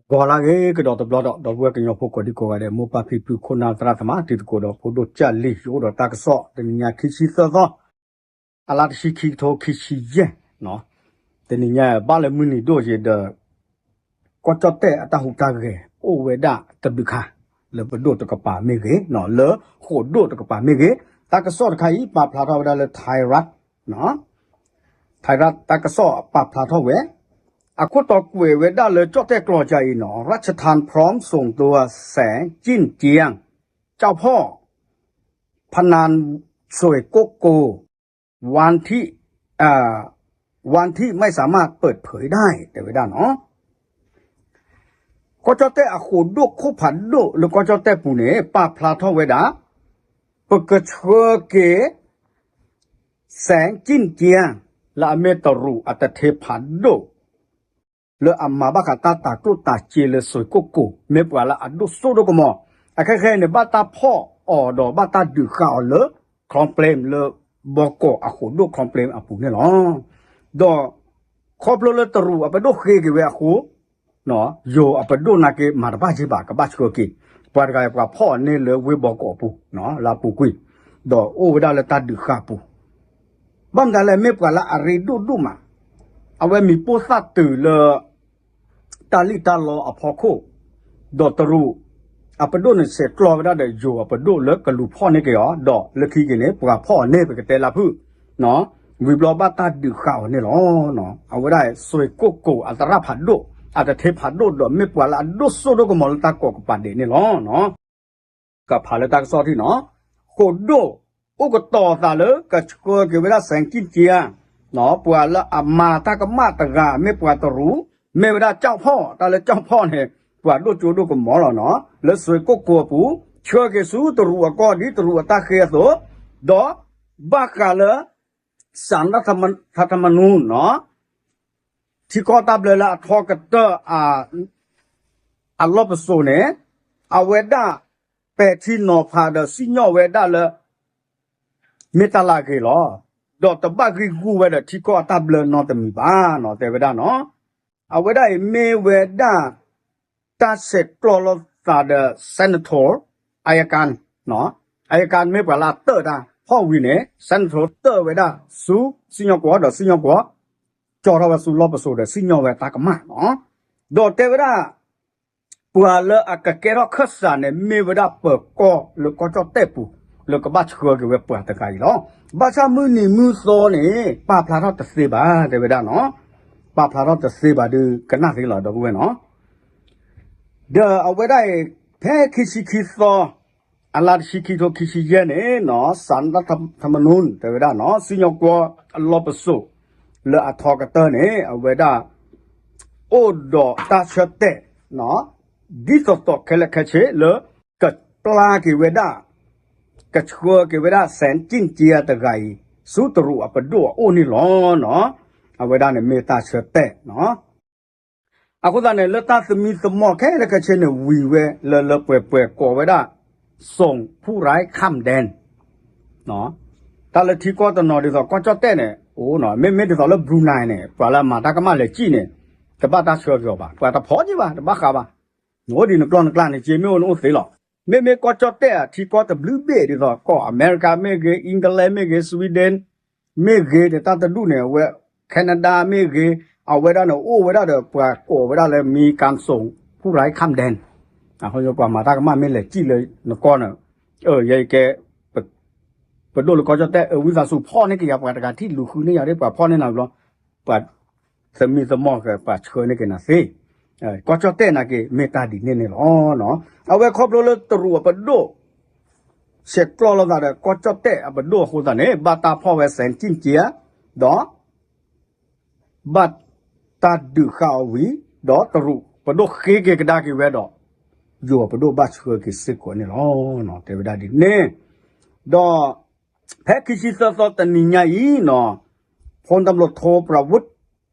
ဂီၤလၢအဂ့ၤကဒီးတဘျီဒီး ဒီပုၢ်ဝဲၢ်ကညီဖိကိးဒံကိးဂၤဒဲး မိၢ်ပၢ်ဖံဖု ခိၣ်နၢ်သရၣ်သမါ တံၤသကိးဒီးဖိဒိၣ်ကၢ်လံၤ ယအိၣ်ဒီးတၢ်ကစီၣ် တနံၤညါခံဆံသၢသီ အလါတဆံခံကထိခံဆံယဲၢ်, တနံၤညါဘၣ်လၢမုၢ်နံၤဒိၣ်ယံၤဒီး ကီၢ်ကၠီၣ်တဲၣ်အတၢ်ဟူးတၢ်ဂဲၤ အိၣ်ဝဲဒၣ်တဘျုးခါ လၢပဒိၣ်တကပၤမ့ၢ်ဂ့ၤ, လၢဃိာ်ဒိၣ်တကပၤမ့ၢ်ဂ့ၤ, တၢ်ကစီၣ်တခါအံၤ ပာ်ဖျါထီၣ်ဝဲဒၣ်လၢ Thai Rat, Thai Rat တၢ်ကစီၣ်ပာ်ဖျါထီၣ်ဝဲ, အခိၣ်တီကွဲးဝဲဒၣ်လၢကၠီၣ်တဲၣ်ကျိာ်ယၤအံၤနီၤ ราชทัณฑ์พร้อมส่งตัวแสงจินเจียง เจ้าพ่อ พนันสวยโกโก วันที่ วันที่ไม่สามารถเปิดเผยได้ တဲဝဲဒၣ်နီၤ ကီၢ်ကၠီၣ်တဲၣ်အဃိာ်ဒိၣ်ခိၣ်ဖးဒိၣ်လၢကီၢ်ကၠီၣ်တဲၣ်ပူၤန့ၣ် ပာ်ဖျါထီၣ်ဝဲဒၣ် ပကဆှၢက့ၤ แสงจินเจียง လၢအမ့ၢ်တရူးအတထ့ဖးဒိၣ် လၢအမၤဘၣ်ဃးတၢ်တၤကျိၣ်တၤစ့လၢစွ့ၣ်ကိၣ်ကိၤ မ့ၢ်ပှၤလၢအဒိၣ်စိဒိၣ်ကမီၤ, အခဲခဲအံၤန့ၣ် ဘၣ်တၢ်ဖီၣ်အီၤဒီးဘၣ်တၢ်ဒုးဃာ်အီၤလၢ ခလီပျ့ လၢဘီကီးအဃိာ်ဒိၣ် ခလီပျ့အပူၤန့ၣ်လီၤ. ဒီးခီဖျိလၢတရူးအပဒိၣ်ဃ့က့ၤဝဲအဃိ ယိၤအပဒိၣ်နာ်က့မၤတဘၣ်က့ၤဘၣ် ကဘၣ်ဆှၢက့ၤ, ပှၤတဂၤအံၤ ပှၤဖီၣ်အီၤန့ၢ်လၢဝ့ၢ်ဘီကီးအပူၤ လၢအပူၤကွံာ်, ဒီးအိၣ်ဝဲဒၣ်လၢတၢ်ဒုးဃာ်အပူၤ ဘၣ်မတၤလဲၣ် မ့ၢ်ပှၤလၢအရ့ဒိၣ်ဒိၣ်မး, အဝဲမံၤပိၢ်သၣ်တုၤလၢ တၢ်လံၣ်တၢ်လီအဖီခိၣ်, ဒီးတရူးအပဒိၣ်န့ၣ် ဆဲးကျိးဝဲဒၣ်ဒီးယိၤအပဒိၣ်လၢကလူၤဖီၣ်န့ၢ်က့ၤအီၤ, ဒီးလၢခံက့ၤန့ၣ် ပှၤဖီၣ်အီၤန့ၢ် ပကတဲလၢဖုၣ်, ဝံၤဘျီဘၣ်တၢ်ဒုးဃာ်အီၤန့ၣ်လီၤ. အဝဲဒၣ်စွ့ၣ်ကိၣ်ကိၤအသရၣ်ဖးဒိၣ် အတထ့ဖးဒိၣ်ဒီးမ့ၢ်ပှၤလၢအဒိၣ်စိဒိၣ်ကမီၤလၢတၢ်ကိးကပၤဒဲးန့ၣ်လီၤ. ကဖးလၢတၢ်ကစီၣ်ထံၣ်နီၤ, ဃိာ်ဒိၣ်အိၣ်ကတီၤသးလၢကဆှၢက့ၤဝဲဒၣ် แสงจินเจียง ပှၤလၢအမၤတၢ်ကမၣ်တဂၤ မ့ၢ်ပှၤတရူး, မ့ၢ်ဝဲဒၣ် เจ้าพ่อ, တၢ်လၢ เจ้าพ่อ န့ၣ် ပှၤဒိၣ်စိဒိၣ်ကမီၤလီၤနီၤ, လၢစွ့ၣ်ကိၣ်ကိၤအပူၤ, ဆှၢက့ၤဆူတရူးအကီၢ်ဒ်တရူးအတၢ်ဃ့အသိး, ဒီးဘၣ်ဃးလၢ สารรัฐธรรมนูญ နီၤ ထံကီၢ်တၢ်ဘျၢလၢအထီကတၢၢ် အလီၢ်ပစိာ်န့ၣ်, အဝဲဒၣ်ပဲာ်ထံနီၤဖးဒီး စံၣ်ညီၣ်ဝဲဒၣ်လၢ မ့ၢ်တၢ်လၢအဂ့ၤလီၤ. ဒီးတဘၣ်ဂံၢ်ဂူၢ်ဝဲဒီးထံကီၢ်အတၢ်ဘျၢနီတမံၤဘၣ်နီၤ တဲဝဲဒၣ်နီၤ. အဝဲဒၣ်အံၤမ့ၢ်ဝဲဒၣ် တၢ်ဆဲးကျိးလိာ်သးဒီး senator အယကၣ်, အယကၣ်မ့ၢ်ပှၤလၢအတၢၢ်တၢ်ဖီၣ်ဝံၤန့ၣ် senator တၢၢ်ဝဲဒၣ်ဆူ စံၣ်ညီၣ်ကွီၢ် ဒီးစံၣ်ညီၣ်ကွီၢ် ကၠီထီၣ်ဝဲဆူလီၢ်ပစိာ်ဒီးစံၣ်ညီၣ်ဝဲတၢ်ကမၣ်နီၤ. ဒီးတဲဝဲဒၣ် ပှၤလၢအကကဲထီၣ်ခၢၣ်စးန့ၣ် မ့ၢ်ဝဲဒၣ်ပၢၤကီၢ်လၢကီၢ်ကၠီၣ်တဲၣ်ပူၤ လၢကဘၣ်ဆှၢက့ၤဝဲပှၤတဂၤအံၤလီၤ. ဘၣ်ဆၣ်မုၢ်နံၤမုၢ်သီန့ၣ် ပာ်ဖျါထီၣ်တသ့ဘၣ် တဲဝဲဒၣ်နီၤ. ပာ်ဖျါထီၣ်တသ့ဘၣ်ဒီးကနၣ်သ့လီၤ ဒီပုၢ်ဝဲၢ်နီၤ. ဒီးအဝဲဒၣ်အံၤ ဖဲခံဆံခံသီ အလါတဆံခံကထိခံဆံယဲၢ်န့ၣ်နီၤ สารรัฐธรรมนูญ တဲဝဲဒၣ်နီၤ စံၣ်ညီၣ်ကွီၢ်အလီၢ်ပစိာ် လၢအထီကတၢၢ်န့ၣ် အဝဲဒၣ် အိၣ်ဒီးတၢ်ဆၢတဲာ် ဒ်သိးသိးခဲလၢာ်ခဲဆ့လၢ ကပျၢ်က့ၤဝဲဒၣ် ကဆှၢက့ၤဝဲဒၣ် แสงจินเจียง တဂၤအံၤ ဆူတရူးအပဒိၣ်အအိၣ်န့ၣ်လီၤနီၤ. အဝဲဒၣ်န့ၣ်မ့ၢ်တၢ်ဆၢတဲာ်နီၤ. အဃိသတးန့ၣ် လၢတၢ်သမံသမိးခဲလၢာ်ခဲဆ့န့ၣ် ဝံၤဝဲလၢလၢပှဲၤပှဲၤကိးဝဲဒၣ် ส่งผู้ร้ายข้ามแดน တၢ်လၢထံကီၢ်တနီၤဒ်သိးကီၢ်ကၠီၣ်တဲၣ်န့ၣ် အိၣ်နီၤ မ့မ့ၢ်ဒ်သိးလၢ Brunei န့ၣ် ပှၤလၢအမၤတၢ်ကမၣ်လဲၤစံၣ်န့ၣ် တဘၣ်တၢ်ဆှၢက့ၤအီၤဘၣ် ပှၤတဖီၣ်က့ၤဘၣ် တဘၣ်ဃးဘၣ် အိၣ်ဒံးနကျီၢ်နကျါန့ၣ် က့မ့ၢ်အိၣ်နအိၣ်သ့လီၤ. မ့မ့ၢ်ကီၢ်ကၠီၣ်တဲၣ်အထံကီၢ်တဘျုးဘ့ၣ်ဒ်သိး ကီၢ်အမဲရကၤမ့ၢ်ဂ့ၤ England မ့ၢ်ဂ့ၤ Sweden မ့ၢ်ဂ့ၤန့ၣ် တၢ်တဒူၣ်န့ၣ် အဝဲ Canada မ့ၢ်ဂ့ၤ အဝဲဒၣ်န့ၣ် အိၣ်ဝဲဒၣ်ဒီးပှၤကိးဝဲဒၣ်လၢ มีการส่งผู้ร้ายข้ามแดน ပှၤမၤတၢ်ကမၣ်မ့ၢ်လဲၤစံၣ်လၢနကီၢ်န့ၣ် ယဲယကဲ ပဒိၣ်လၢကီၢ်ကၠီၣ်တဲၣ် အဝံသးစူၤဖီၣ်န့ၢ်က့ၤယၤ ပှၤတဂၤထံၣ်လူၤဃုန့ၢ်ယၤဒီး ပှၤဖီၣ်န့ၢ်နၤဘျီ ပှၤသမံသမိးက့ၤ ပှၤဆှၢန့ၢ်က့ၤနၤသ့, ကီၢ်ကၠီၣ်တဲၣ်နာ်က့ မ့ၢ်တၢ်ဒ်န့ၣ်န့ၣ်လီၤ. အဝဲခီဖျိလၢတရူးအပဒိၣ် ဆဲးကျိးလိာ်သးဒီးကီၢ်ကၠီၣ်တဲၣ်အပဒိၣ်အဃိသတးန့ၣ် ဘၣ်တၢ်ဖီၣ်ဝဲ แสงจินเจียง ဒီး ဘၣ်တၢ်ဒုးဃာ်အီၤဝံၤ ဒီးတရူးပဒိၣ်ဃ့က့ၤကဒါက့ၤဝဲဒီး ယိၤအပဒိၣ်ဘၣ်ဆှၢက့ၤစ့ၢ်ကီးန့ၣ်လီၤ. တဲဝဲဒၣ်ဒ်န့ၣ်, ဒီးဖဲခံဆံသၢသီတနံၤညါအံၤနီၤ พลตำรวจโทประวุฒิ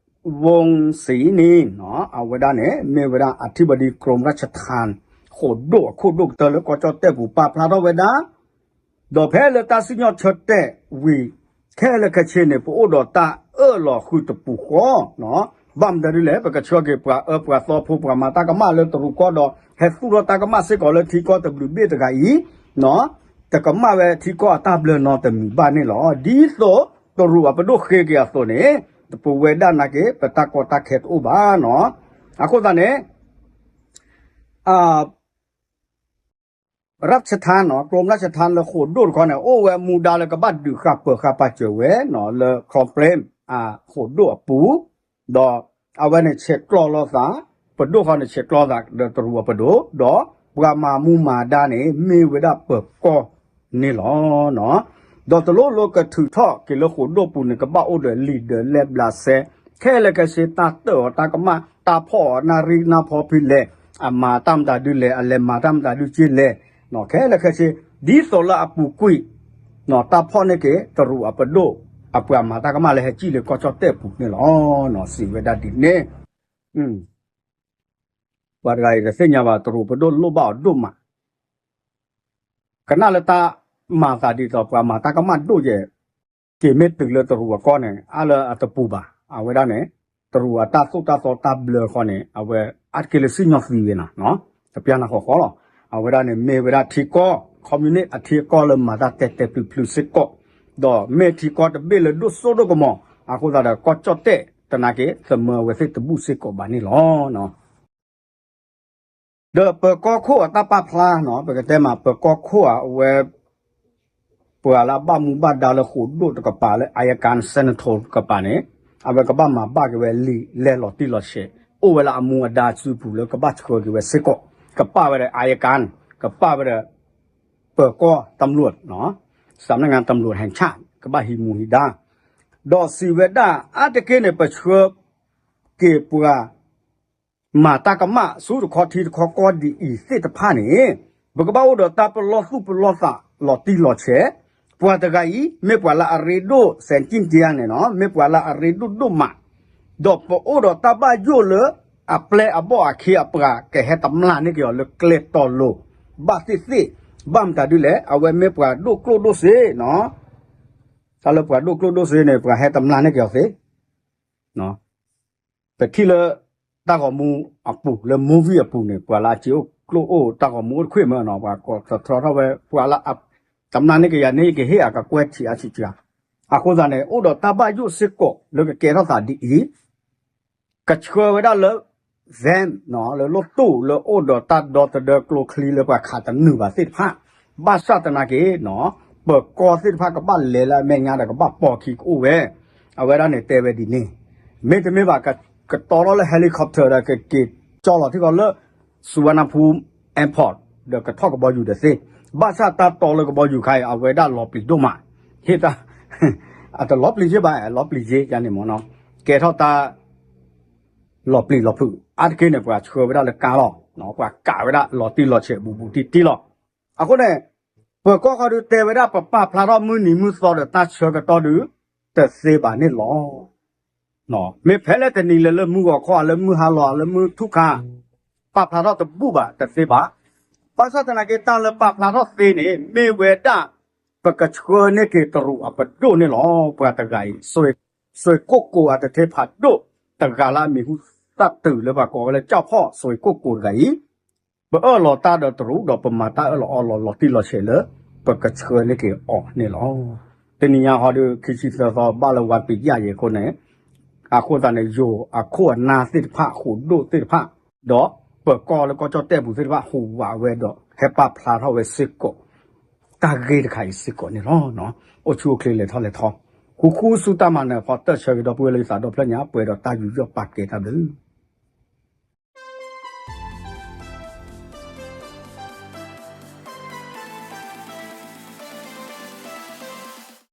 วงศ์ศรีนิน အဝဲဒၣ်န့ၣ် မ့ၢ်ဝဲဒၣ် อธิบดีกรมราชทัณฑ์ ဃိာ်ဒိၣ်အခိၣ်ဒိၣ်ကတၢၢ်လၢကီၢ်ကၠီၣ်တဲၣ်ပူၤ ပာ်ဖျါထီၣ်ဝဲဒၣ် ဒီးဖဲလၢတၢ်စံၣ်ညီၣ်ဆၢတဲာ်ဝံၤ ခဲလၢာ်ခဲဆ့န့ၣ် ပအိၣ်ဒီးတၢ်အၢၣ်လီၤဃုာ်တပူၤဃီနီၤ ဘၣ်မတၤဒ်လဲၣ် ပကဆှၢက့ၤပှၤအၢပှၤသီဖိ ပှၤမၤတၢ်ကမၣ်လၢတရူးကီၢ်ဒီး ဟဲသူၣ်ထီၣ်တၢ်ကမၣ်စ့ၢ်ကီးလၢထံကီၢ်တဘျုးဘ့ၣ်တဂၤအံၤ, တကမၣ်ဝဲထံကီၢ်အတၢ်ဘျၢနီတမံၤဘၣ်န့ၣ်လီၤ. ဒ်သိးတရူးအပဒိၣ်ဃ့က့ၤအသိးန့ၣ် ပဝဲဒၣ်နာ်က့ ပတၢ်ကီတၢ်ခဲတအိၣ်ဘၣ်နီၤ. အဃိသတးန့ၣ် ရၢၣ်ချထါနီၤ ကရူၢ်ရၢၣ်ချထါလၢဃိာ်ဒိၣ်တခီန့ၣ် အိၣ်ဝဲမူဒါလၢကဘၣ်ဒုးဃာ်ပၢၤဃာ်ပာ်စၢၤဝဲနီၤ လၢ Chrome Plain အဃိာ်ဒိၣ်အပူၤ, ဒီးအဝဲန့ၣ်ဆဲးကျိးလိာ်သး, ပဒိၣ်ဃီန့ၣ်ဆဲးကျိးသးဒီးတရူးအပဒိၣ်, ဒီးပှၤမၤမူမၤဒါန့ၣ် မ့ၢ်ဝဲဒၣ်ပၢၤကီၢ်န့ၣ်လီၤ. ဒီးတလိၣ်လိကထုးထီၣ်က့ၤလၢဃိာ်ဒိၣ်ပူၤန့ၣ် ကဘၣ်အိၣ်ဒီးလံာ်ဒၢးလဲဘျးစဲ ခဲလၢာ်ခဲဆ့ တၢ်တၢၣ်အီၤတၢ်ကမၣ် တၢ်ဖီၣ်အီၤနၣ်ရံၣ်နၢ်ဖီဖဲလဲၣ်, အမၤတၢ်မတၤဒ်လဲၣ်, အလဲၤမၤတၢ်မတၤဒ်က့လဲၣ်, ခဲလၢာ်ခဲဆ့ ဒ်သိးလၢအပူၤကွံာ် တၢ်ဖီၣ်န့ၢ်က့ၤ တရူးအပဒိၣ် အပှၤမၤတၢ်ကမၣ်လၢဟဲစံၣ်လၢကီၢ်ကၠီၣ်တဲၣ်ပူၤန့ၣ်လီၤ. စံးဝဲဒၣ်ဒ်န့ၣ် ပှၤတဂၤအံၤတသ့ၣ်ညါဘၣ် တရူးပဒိၣ်လိၣ်ဘၣ်အီၤဒိၣ်မး ကနၣ်လၢတၢ်မၤသးဒ်သိးပှၤမၤတၢ်ကမၣ်ဒိၣ်ယဲၢ် က့ၤမ့ၢ်တုၤလၢတရူးအကီၢ်န့ၣ် အါလၢအတပူၤဘၣ်. အဝဲဒၣ်န့ၣ် တရူးအတၢ်သိၣ်တၢ်သီတၢ်ဘျၢဃီန့ၣ် အဝဲအါတက့ၢ်လၢစံၣ်ညီၣ်သံဝဲနီၤ, တပျၢ်နၢ်ဃီဃီလီၤ. အဝဲဒၣ်န့ၣ် မ့ၢ်ဝဲဒၣ်ထံကီၢ် communist အထံအကီၢ်လၢမၤတၢ်တဲာ်တဲာ်ဖျုးဖျုးစ့ၢ်ကီး, ဒီးမ့ၢ်ထံကီၢ်တဘ့ၣ်လၢဒိၣ်စိဒိၣ်ကမီၤ, အဃိသတးဒီး ကီၢ်ကၠီၣ်တဲၣ်တနာ်က့ သမၢအဝဲသ့ၣ်တဘူၣ်စ့ၢ်ကီးဘၣ်န့ၣ်လီၤ. ဒီးပၢၤကီၢ်ခိၣ်အတၢ်ပာ်ဖျါနီၤ, ပကတဲမး ပၢၤကီၢ်ခိၣ်အဝဲ ပှၤလၢအဘၣ်မူဘၣ်ဒါလၢဃိာ်ဒိၣ်တကပၤလၢ Arakan Central တကပၤန့ၣ် အဝဲကဘၣ်မၤဘၣ်က့ၤဝဲလံာ်လဲၢ်လီၤတံၢ်လီၤဆဲး, အိၣ်ဝဲလၢအမူအဒါစုပူၤလၢကဘၣ်ဆှၢက့ၤဝဲစ့ၢ်ကီး, ကပာ်ဝဲဒီး Arakan, ကပာ်ဝဲဒီး ပၢၤကီၢ် ตำรวจနီၤ, สำนักงานตำรวจแห่งชาติ ကဘၣ်ဟံးမူဟံးဒါ, ဒီးစံးဝဲဒၣ် အါတက့ၢ်န့ၣ် ပဆှၢက့ၤပှၤ မၤတၢ်ကမၣ်ဆူတခီထံတခီကီၢ်ဒ်အံၤသ့ၣ်တဖၣ်န့ၣ် ပကဘၣ်အိၣ်ဒီးတၢ်ပလီၢ်သူၣ်ပလီၢ်သးလီၤတံၢ်လီၤဆဲး, ပှၤတဂၤအံၤ မ့ၢ်ပှၤလၢအရ့ဒိၣ် စဲးကံၣ်တယါန့ၣ်နီၤ, မ့ၢ်ပှၤလၢအရ့ဒိၣ်ဒိၣ်မး, ဒီးပအိၣ်ဒီးတၢ်ဘၣ်ယိၣ်လၢအပျဲၢ်အဘီၣ်အခ့အပှၤ ကဟဲတမျၢ်န့ၢ်က့ၤအီၤလၢကျဲတီၤလိၤ ဘၣ်သ့ၣ်သ့ၣ်, ဘၣ်မတၤဒ်လဲၣ် အဝဲမ့ၢ်ပှၤဒိၣ်ကျိၣ်ဒိၣ်စ့နီၤ, တၢ်လၢပှၤဒိၣ်ကျိၣ်ဒိၣ်စ့န့ၣ် ပှၤဟဲတမျၢ်န့ၢ်က့ၤအီၤသ့ ပထံၣ်လၢ တၢ်ဂီၤမူအပူၤ လၢ movie အပူၤန့ၣ် ပှၤလၢအစ့အိၣ်ကျိၣ်အိၣ်တၢ်ဂီၤမူအိၣ်တခွ့ၣ်မ့ၢ်နီၤ, ပှၤကိးထီထီၣ်ဝဲ ပှၤလၢ တမျၢ်န့ၢ်က့ၤယၤန့ၣ် ယကဟ့ၣ်အကကွဲၢ်ထံးအါထံးစှၤ, အဃိသတးန့ၣ် အိၣ်ဒီးတၢ်ဘၣ်ယိၣ်စ့ၢ်ကီးလၢကကဲထီၣ်သးဒ်အံၤ ကဆှၢဝဲဒၣ်လၢ van နီၤ လၢလီၢ်တိၢ်လၢအိၣ်ဒီးတၢ်ဒီသဒၢကျိချံလၢပှၤခးတနုာ်ဘၣ်သ့ၣ်တဖၣ်, ဘၣ်ဆၣ်သနာ်က့နီၤ ပၢၤကီၢ်သ့ၣ်တဖၣ်ကဘၣ်လဲၤလၢအမဲာ်ညါဒီးကဘၣ်ပိာ်ခံကအိၣ်ဝဲ, အဝဲဒၣ်န့ၣ်တဲဝဲဒ်န့ၣ်, မ့တမ့ၢ်ဘၣ် ကတီၤထီၣ်လၢ helicopter ဒီးကက့ၤကၠီလီၤထံကီၢ်လၢ Suvarnabhumi Airport ဒီးကထီၣ်ကဘီယူၤဒီးသ့, ဘၣ်ဆၣ်တၢ်တီလၢကဘီယူၤခါအံၤ အဝဲဒၣ်လီၤပျံၤဒိၣ်မး, ဟ့ၣ်တၢ် အတလီၤပျံၤက့ဘၣ် လီၤပျံၤက့ယါန့ၣ်မ့ၢ်နီၤ, ကဲထီၣ်တၢ် လီၤပျံၤလီၤဖုး အါတက့ၢ်န့ၣ် ပှၤဆှၢဝဲဒၣ်လၢကါလီၤ, ပှၤကးဝဲဒၣ်လီၤတံၢ်လီၤဆဲးဘူးဘူးတံၢ်တံၢ်လီၤ. အဃိန့ၣ် ပၢၤကီၢ်ဃီဒုးတဲဝဲဒၣ် ပပာ်ဖျါထီၣ်မုၢ်နံၤမုၢ်သီဒီးတၢ်ဆၢကတီၢ်ဒုး တသ့ဘၣ်န့ၣ်လီၤ. မ့ၢ်ဖဲလဲၣ်တနံၤလဲၣ် လၢမုၢ်ဂီၤခီ လၢမုၢ်ဟါလီၤ လၢမုၢ်ထူၣ်ခါ ပာ်ဖျါထီၣ်တဘူၣ်ဘၣ် တသ့ဘၣ်. ဘၣ်ဆၣ်သနာ်က့ တၢ်လၢပာ်ဖျါထီၣ်သ့န့ၣ် မ့ၢ်ဝဲဒၣ် ပကဆှၢန့ၢ်က့ၤတရူးအပဒိၣ်န့ၣ်လီၤ. ပှၤတဂၤအံၤ စွ့ၢ်ကိၣ်ကိးအတထ့ဖးဒိၣ် တဂၤလၢအမံၤဟူသၣ်တုၤလၢပှၤကိးဝဲလၢ ကၠီၣ်ဖီၣ်စွ့ၢ်ကိၣ်ကိးတဂၤအံၤ ပအၢၣ်လီၤတၢ်ဒီးတရူးဒီးပမၤတၢ်အၢၣ်လီၤအီလီၤလီၤတံၢ်လီၤဆဲးလၢ ပကဆှၢန့ၢ်က့ၤအီၤန့ၣ်လီၤ. တနံၤညါဟီဒုး ခံဆံသၢသီဘၣ်လၢဝါပံးယၣ်ယဲၢ်အဃိန့ၣ် အဃိသတးန့ၣ် ယိၤအခိၣ်အနၢ်သ့ၣ်တဖၣ် ဃိာ်ဒိၣ်သ့ၣ်တဖၣ် ဒီးပၢၤကီၢ်လၢကီၢ်ကၠီၣ်တဲၣ်ပူၤသ့ၣ်တဖၣ် ဟူးဝးဝဲဒီး ဟဲပာ်ဖျါထီၣ်ဝဲစ့ၢ်ကီး တၢ်ဂ့ၢ်တခါအံၤစ့ၢ်ကီးန့ၣ်လီၤ. အိၣ်ဆူၣ်အိၣ်ချ့လဲၤထီၣ်လဲၤထီ ဃူဃူဆူတၢ်မၤနၢၤဖီတၢၣ်ဆၢဂ့ၤဒီပုၢ်ဝဲၢ်လၢယသးဒီဖျၢၣ်ညါ ပှဲၤဒီးတၢ်ယူးယီၣ်ပာ်ကဲတၢ်ဘျုး